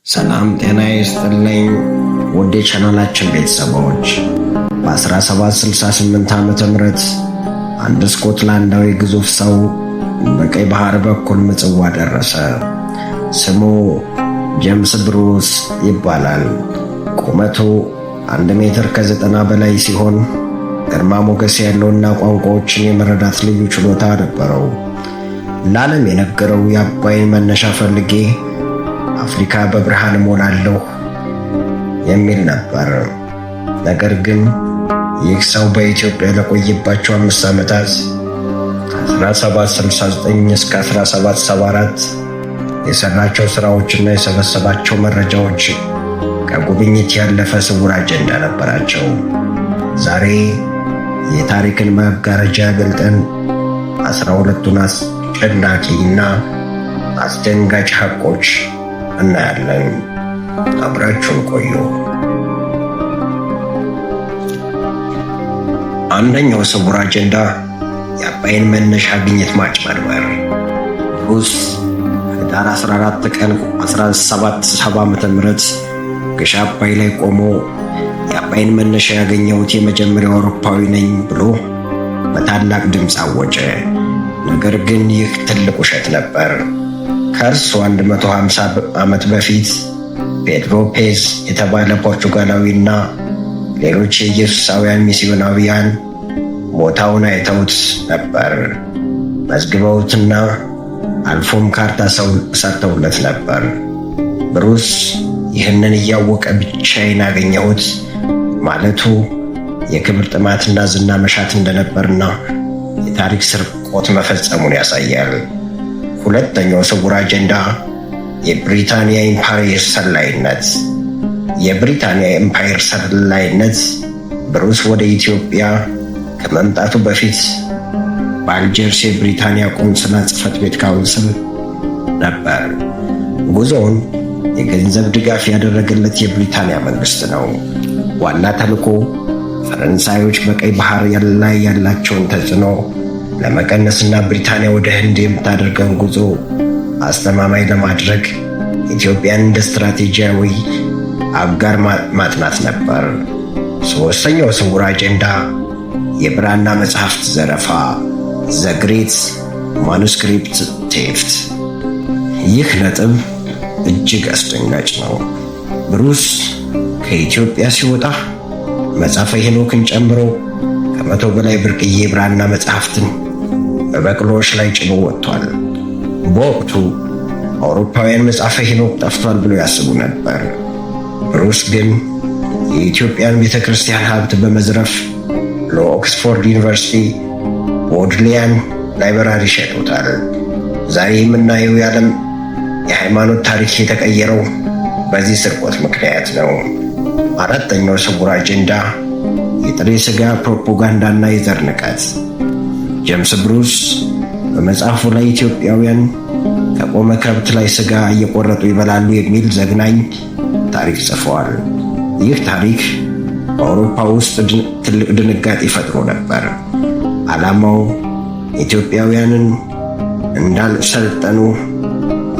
ሰላም ጤና ይስጥልኝ ውድ የቻናላችን ቤተሰቦች፣ በ1768 ዓ.ም. አንድ ስኮትላንዳዊ ግዙፍ ሰው በቀይ ባህር በኩል ምጽዋ ደረሰ። ስሙ ጄምስ ብሩስ ይባላል። ቁመቱ 1 ሜትር ከ90 በላይ ሲሆን ግርማ ሞገስ ያለውና ቋንቋዎችን የመረዳት ልዩ ችሎታ ነበረው። ለዓለም የነገረው የአባይን መነሻ ፈልጌ አፍሪካ በብርሃን እሞላለሁ የሚል ነበር። ነገር ግን ይህ ሰው በኢትዮጵያ ለቆየባቸው 5 ዓመታት 1769 እስከ 1774 የሰራቸው ስራዎችና የሰበሰባቸው መረጃዎች ከጉብኝት ያለፈ ስውር አጀንዳ ነበራቸው። ዛሬ የታሪክን መጋረጃ ገልጠን 12ቱን አስጨናቂና አስደንጋጭ ሐቆች እናያለን። አብራችሁን ቆዩ። አንደኛው ስውር አጀንዳ የአባይን መነሻ ግኝት ማጭበርበር። ብሩስ ህዳር 14 ቀን 1770 ዓ.ም. ግሽ አባይ ላይ ቆሞ የአባይን መነሻ ያገኘሁት የመጀመሪያው አውሮፓዊ ነኝ ብሎ በታላቅ ድምፅ አወጀ። ነገር ግን ይህ ትልቅ ውሸት ነበር። ከእርሱ 150 ዓመት በፊት ፔድሮ ፔዝ የተባለ ፖርቹጋላዊና ሌሎች የኢየሱሳውያን ሚስዮናውያን ቦታውን አይተውት ነበር፣ መዝግበውትና አልፎም ካርታ ሰርተውለት ነበር። ብሩስ ይህንን እያወቀ ብቻዬን አገኘሁት ማለቱ የክብር ጥማትና ዝና መሻት እንደነበርና የታሪክ ስርቆት መፈጸሙን ያሳያል። ሁለተኛው ስውር አጀንዳ የብሪታንያ ኢምፓየር ሰላይነት። የብሪታንያ ኢምፓየር ሰላይነት። ብሩስ ወደ ኢትዮጵያ ከመምጣቱ በፊት በአልጀርስ የብሪታንያ ቆንስላ ጽሕፈት ቤት counsel ነበር። ጉዞውን የገንዘብ ድጋፍ ያደረገለት የብሪታንያ መንግስት ነው። ዋና ተልዕኮ ፈረንሳዮች በቀይ ባህር ላይ ያላቸውን ተጽዕኖ ለመቀነስና ብሪታንያ ወደ ህንድ የምታደርገውን ጉዞ አስተማማኝ ለማድረግ ኢትዮጵያን እንደ ስትራቴጂያዊ አጋር ማጥናት ነበር። ሶስተኛው ስውር አጀንዳ የብራና መጽሐፍት ዘረፋ፣ the great manuscript theft። ይህ ነጥብ እጅግ አስደንጋጭ ነው። ብሩስ ከኢትዮጵያ ሲወጣ መጽሐፈ ሄኖክን ጨምሮ ከ100 በላይ ብርቅዬ ብራና መጽሐፍትን በበቅሎዎች ላይ ጭኖ ወጥቷል። በወቅቱ አውሮፓውያን መጽሐፈ ሄኖክ ጠፍቷል ብለው ያስቡ ነበር። ብሩስ ግን የኢትዮጵያን ቤተ ክርስቲያን ሀብት በመዝረፍ ለኦክስፎርድ ዩኒቨርሲቲ Bodleian Library ሸጦታል። ዛሬ የምናየው የዓለም የሃይማኖት ታሪክ የተቀየረው በዚህ ስርቆት ምክንያት ነው። አራተኛው ስውር አጀንዳ የጥሬ ሥጋ ፕሮፓጋንዳና የዘር ንቀት። ጄምስ ብሩስ በመጽሐፉ ላይ ኢትዮጵያውያን ከቆመ ከብት ላይ ሥጋ እየቆረጡ ይበላሉ የሚል ዘግናኝ ታሪክ ጽፈዋል። ይህ ታሪክ በአውሮፓ ውስጥ ትልቅ ድንጋጤ ፈጥሮ ነበር። ዓላማው ኢትዮጵያውያንን እንዳልሰለጠኑ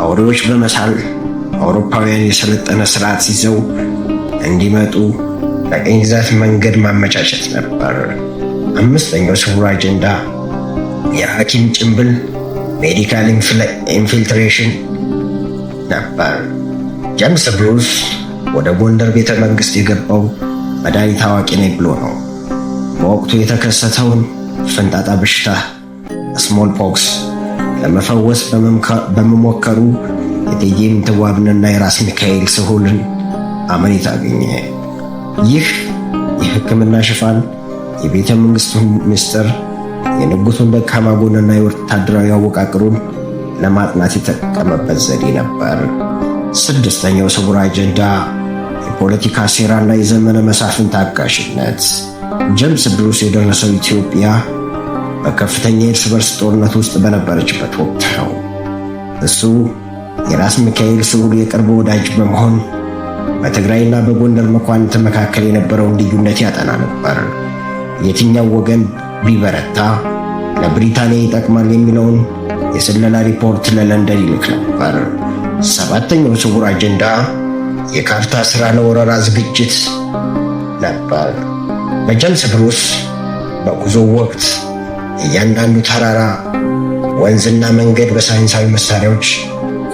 አውሬዎች በመሳል አውሮፓውያን የሰለጠነ ስርዓት ይዘው እንዲመጡ ለቅኝ ግዛት መንገድ ማመቻቸት ነበር። አምስተኛው ስውር አጀንዳ የሐኪም ጭንብል፣ medical infiltration ነበር። ጄምስ ብሩስ ወደ ጎንደር ቤተ መንግስት የገባው መድኃኒት አዋቂ ነኝ ብሎ ነው። በወቅቱ የተከሰተውን ፈንጣጣ በሽታ smallpox ለመፈወስ በመሞከሩ የእቴጌ ምንትዋብንና የራስ ሚካኤል ስሁልን አመኔታ አገኘ። ይህ የሕክምና ሽፋን የቤተ መንግስቱን ምስጢር፣ የንጉሱን ደካማ ጎንና የወታደራዊ አወቃቀሩን ለማጥናት የተጠቀመበት ዘዴ ነበር። ስድስተኛው ስውር አጀንዳ የፖለቲካ ሴራና የዘመነ መሳፍንት አጋሽነት። ጄምስ ብሩስ የደረሰው ኢትዮጵያ በከፍተኛ የእርስ በርስ ጦርነት ውስጥ በነበረችበት ወቅት ነው። እሱ የራስ ሚካኤል ስሁል የቅርብ ወዳጅ በመሆን በትግራይና በጎንደር መኳንንት መካከል የነበረውን ልዩነት ያጠና ነበር። የትኛው ወገን ቢበረታ ለብሪታንያ ይጠቅማል የሚለውን የስለላ ሪፖርት ለለንደን ይልክ ነበር። ሰባተኛው ስውር አጀንዳ የካርታ ሥራ ለወረራ ዝግጅት ነበር። በጀምስ ብሩስ በጉዞው ወቅት እያንዳንዱ ተራራ፣ ወንዝና መንገድ በሳይንሳዊ መሳሪያዎች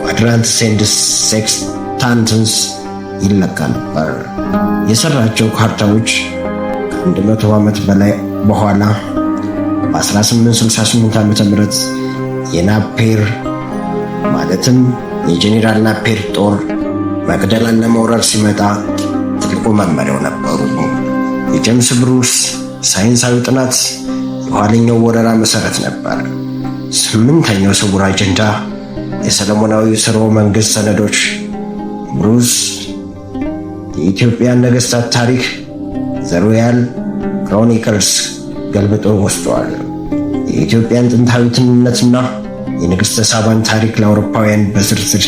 quadrants and sextants ይለካ ነበር። የሰራቸው ካርታዎች ከ100 ዓመት በላይ በኋላ በ1868 ዓ.ም. የናፔር ማለትም የጄኔራል ናፔር ጦር መቅደላን ለመውረር ሲመጣ ትልቁ መመሪያው ነበሩ። የጀምስ ብሩስ ሳይንሳዊ ጥናት የኋለኛው ወረራ መሰረት ነበር። ስምንተኛው ስውር አጀንዳ የሰለሞናዊ ስርወ መንግስት ሰነዶች። ብሩስ የኢትዮጵያን ነገስታት ታሪክ The Royal Chronicles ገልብጦ ወስዷል። የኢትዮጵያን ጥንታዊትነትና የንግሥተ ሳባን ታሪክ ለአውሮፓውያን በዝርዝር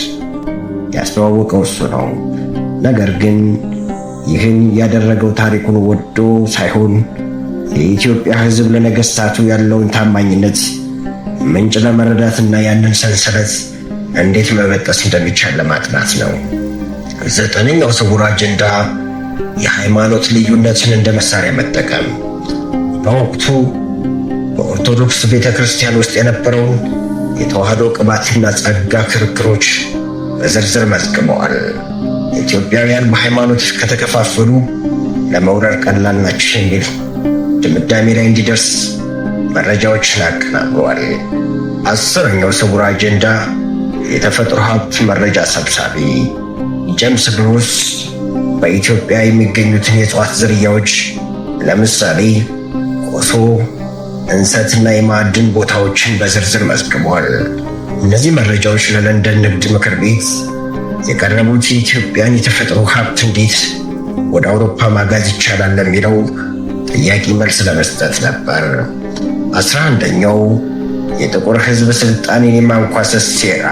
ያስተዋወቀው እሱ ነው። ነገር ግን ይህን ያደረገው ታሪኩን ወዶ ሳይሆን የኢትዮጵያ ሕዝብ ለነገስታቱ ያለውን ታማኝነት ምንጭ ለመረዳትና ያንን ሰንሰለት እንዴት መበጠስ እንደሚቻል ለማጥናት ነው። ዘጠነኛው ስውር አጀንዳ የሃይማኖት ልዩነትን እንደ መሳሪያ መጠቀም። በወቅቱ በኦርቶዶክስ ቤተ ክርስቲያን ውስጥ የነበረውን የተዋህዶ ቅባትና ጸጋ ክርክሮች በዝርዝር መዝግበዋል። ኢትዮጵያውያን በሃይማኖት ከተከፋፈሉ ለመውረር ቀላል ናቸው የሚል ድምዳሜ ላይ እንዲደርስ መረጃዎችን አቀናብረዋል። 10ኛው ስውር አጀንዳ የተፈጥሮ ሀብት መረጃ ሰብሳቢ። ጀምስ ብሩስ በኢትዮጵያ የሚገኙትን የእጽዋት ዝርያዎች ለምሳሌ ኮሶ፣ እንሰትና የማዕድን ቦታዎችን በዝርዝር መዝግቧል። እነዚህ መረጃዎች ለለንደን ንግድ ምክር ቤት የቀረቡት የኢትዮጵያን የተፈጥሮ ሀብት እንዴት ወደ አውሮፓ ማጋዝ ይቻላል ለሚለው ጥያቄ መልስ ለመስጠት ነበር። 11ኛው የጥቁር ሕዝብ ስልጣኔን የማንኳሰስ ሴራ።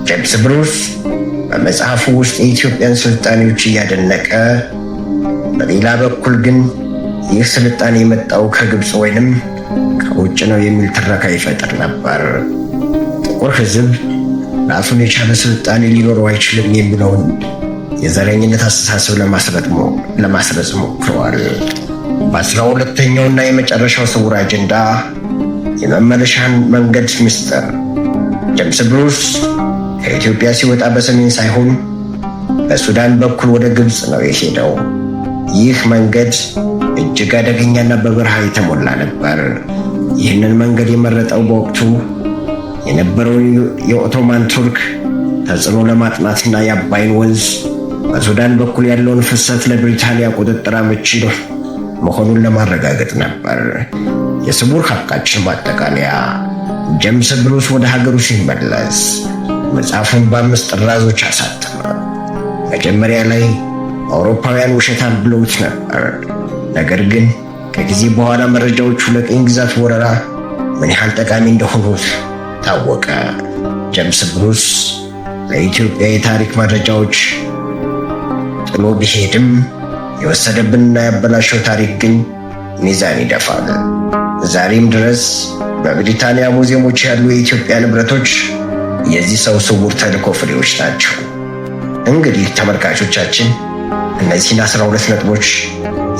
ጄምስ ብሩስ በመጽሐፉ ውስጥ የኢትዮጵያን ስልጣኔዎች እያደነቀ፣ በሌላ በኩል ግን ይህ ስልጣኔ የመጣው ከግብፅ ወይንም ከውጭ ነው የሚል ትረካ ይፈጥር ነበር። ጥቁር ሕዝብ ራሱን የቻለ ስልጣኔ ሊኖረው አይችልም የሚለውን የዘረኝነት አስተሳሰብ ለማስረጽ ሞክረዋል። በ12ኛውና የመጨረሻው ስውር አጀንዳ የመመለሻን መንገድ ምስጢር። ጀምስ ብሩስ ከኢትዮጵያ ሲወጣ በሰሜን ሳይሆን በሱዳን በኩል ወደ ግብፅ ነው የሄደው። ይህ መንገድ እጅግ አደገኛና በበረሃ የተሞላ ነበር። ይህንን መንገድ የመረጠው በወቅቱ የነበረውን የኦቶማን ቱርክ ተጽዕኖ ለማጥናትና የአባይን ወንዝ በሱዳን በኩል ያለውን ፍሰት ለብሪታንያ ቁጥጥር አመቺ መሆኑን ለማረጋገጥ ነበር። የስውር ሀቃችን ማጠቃለያ፣ ጀምስ ብሩስ ወደ ሀገሩ ሲመለስ መጽሐፉን በአምስት ጥራዞች አሳተመ። መጀመሪያ ላይ አውሮፓውያን ውሸታም ብለውት ነበር። ነገር ግን ከጊዜ በኋላ መረጃዎቹ ለቅኝ ግዛት ወረራ ምን ያህል ጠቃሚ እንደሆኑት ታወቀ። ጀምስ ብሩስ ለኢትዮጵያ የታሪክ መረጃዎች ጥሎ ቢሄድም የወሰደብንና ያበላሸው ታሪክ ግን ሚዛን ይደፋል። ዛሬም ድረስ በብሪታንያ ሙዚየሞች ያሉ የኢትዮጵያ ንብረቶች የዚህ ሰው ስውር ተልዕኮ ፍሬዎች ናቸው። እንግዲህ ተመልካቾቻችን፣ እነዚህን 12 ነጥቦች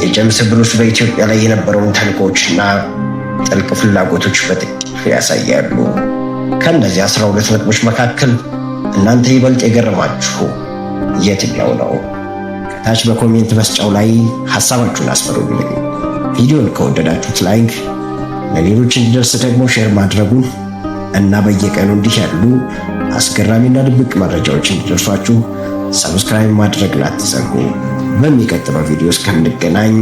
የጀምስ ብሩስ በኢትዮጵያ ላይ የነበረውን ተልዕኮዎችና ጥልቅ ፍላጎቶች በጥቂቱ ያሳያሉ። ከእነዚህ 12 ነጥቦች መካከል እናንተ ይበልጥ የገረማችሁ የትኛው ነው? ከታች በ comment መስጫው ላይ ሐሳባችሁን አስፈሩልኝ። ቪዲዮን ከወደዳችሁት like፣ ለሌሎች እንዲደርስ ደግሞ share ማድረጉን እና በየቀኑ እንዲህ ያሉ አስገራሚና ድብቅ መረጃዎች እንዲደርሷችሁ subscribe ማድረግን አትዘንጉ። በሚቀጥለው ቪዲዮ እስከምንገናኝ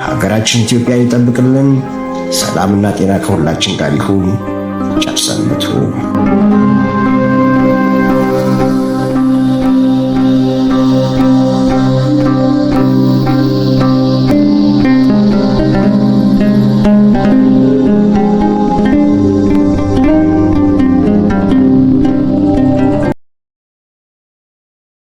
ሀገራችን ኢትዮጵያን ይጠብቅልን። ሰላምና ጤና ከሁላችን ጋር ይሁን። ቸር ሰንብቱ።